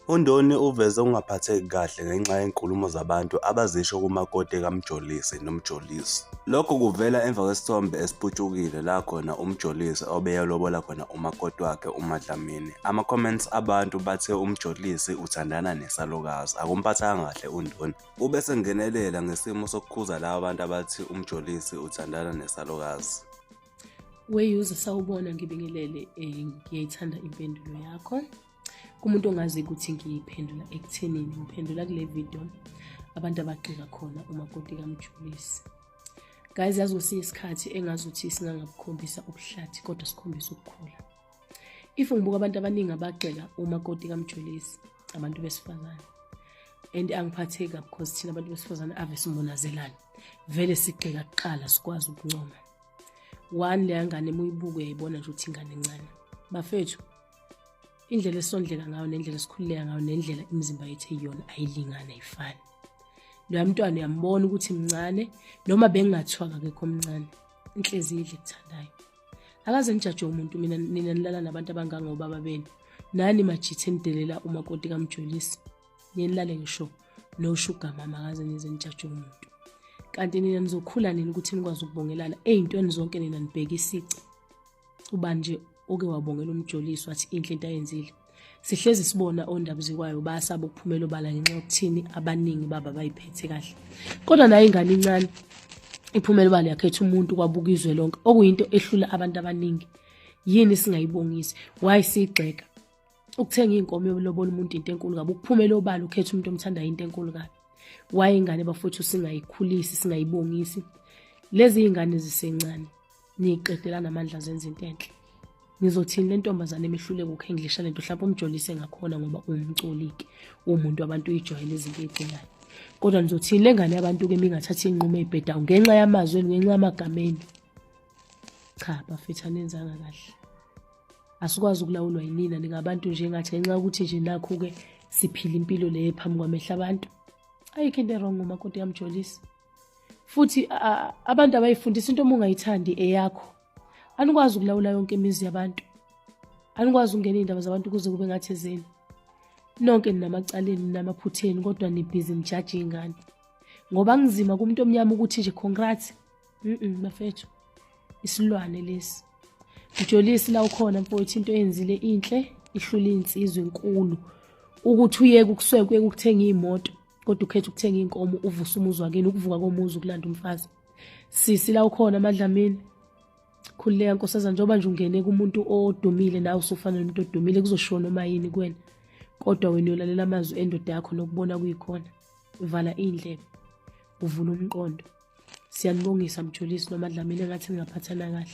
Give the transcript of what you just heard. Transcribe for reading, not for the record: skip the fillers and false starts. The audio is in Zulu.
UNdoni uveze ukungaphatheki kahle ngenxa yezinkulumo zabantu abazisho kumakoti kaMjolisi noMjolisi. Lokhu kuvela emva kwesithombe esiputshukile la khona uMjolisi obeyolobola khona umakoti wakhe uMaDlamini. Ama-comments abantu bathe uMjolisi uthandana nesalukazi. Akumphathanga kahle uNdoni. Ube esengenelela ngesimo sokukhuza laba bantu abathi uMjolisi uthandana nesalukazi. We-user sawubona, ngibingelele, ngiyayithanda impendulo yakho. Kumuntu ongazi ukuthi ngiyiphendula ekuthenini, ngiphendula kule video abantu abagxeka khona umakoti kaMjolisi. Guys, yazi kwesinye isikhathi engazuthi singangakukhombisa ubuhlathi kodwa sikhombisa ukukhula. If ngibuka abantu abaningi abagxeka umakoti kaMjolisi, abantu besifazane, and angiphatheki kabi because thina abantu besifazane ave simonazelana, vele sigxeka kuqala sikwazi ukuncoma. One, leya ngane uma uyibuka uyayibona nje ukuthi ingane encane. Bafethu, indlela esondleka ngayo nendlela esikhululeka ngayo nendlela imizimba yethu eyiyona ayilingani, ayifani. Loya mntwana uyambona ukuthi mncane, noma bengingathiwa akekho omncane, inhliziyo idle ekuthandayo. Akaze nijaje umuntu mina, nina nilala nabantu abangangobaba benu. Nani majithe enidelela umakoti kaMjolisi, niye nilale ngisho noshuga mama, akaze nize nijaje umuntu. Kanti nina nizokhula nini ukuthi nikwazi ukubongelana ey'ntweni zonke? Nina nibheke isici. Ubani nje oke wabongela uMjolisi wathi inhle into ayenzile? Sihlezi sibona ondaba zikwayo bayasaba ukuphumela obala ngenxa yokuthini? Abaningi baba bayiphethe kahle, kodwa nayo ingane incane iphumela obala, yakhetha umuntu kwabuka izwe lonke, okuyinto ehlula abantu abaningi. Yini singayibongisi? Why siyigxeka? Ukuthenga iy'nkomo yolobola umuntu into enkulu kabi, ukuphumela obala ukhetha umuntu omthandayo into enkulu kabi. Why ingane bafowethu singayikhulisi, singayibongisi? Lezi iy'ngane zisencane, niyiqedela namandla, zenza into enhle. Ngizothini le ntombazane emihluleka ukhendlisha lento? Mhlawumbe umjolise ngakhona ngoba uwumculi-ke, uwumuntu abantu uyijwayele izinto ey'cingayo, kodwa nizothini le ngane yabantu-ke mingathatha iy'nqumo ey'bhedayo ngenxa yamazwi enu, ngenxa yamagameni? Cha bafethu, anenzanga kahle. Asikwazi ukulawulwa yinina, ningabantu nje ngathi ngenxa yokuthi nje nakhu-ke siphila impilo le phambi kwamehlo abantu. Ayikho into e-wrong ngomakoti kaMjolisi. Futhi abantu abayifundisa into, uma ungayithandi eyakho. Anikwazi ukulawula yonke imizi yabantu, anikwazi ukungena iy'ndaba zabantu kuze kube ngathi ezeni. Nonke ninamacaleni, ninamaphutheni, kodwa nibhizi nijaje iy'ngane ngoba kunzima kumuntu omnyama ukuthi nje congrats. Bafethu, isilwane lesi. Mjolisi, la ukhona mfowethu, into eyenzile inhle, ihlula iy'nsizwa enkulu ukuthi uyeke ukusweka, uyeke ukuthenga iy'moto, kodwa ukhetha ukuthenga iy'nkomo, uvuse umuzi wakini. Ukuvuka komuzi ukulanda umfazi. Sisi, la ukhona aMadlamini, khululeka nkosazana. Njengoba nje ungene kumuntu odumile, nawe usufana nomuntu odumile, kuzoshiwo noma yini kuwena, kodwa wena uyolalela amazwi endoda yakho nokubona kuyikhona. Vala iy'ndlebe, uvula umqondo. Siyanibongisa Mjolisi noMadlamini, engathi ningaphathana kahle.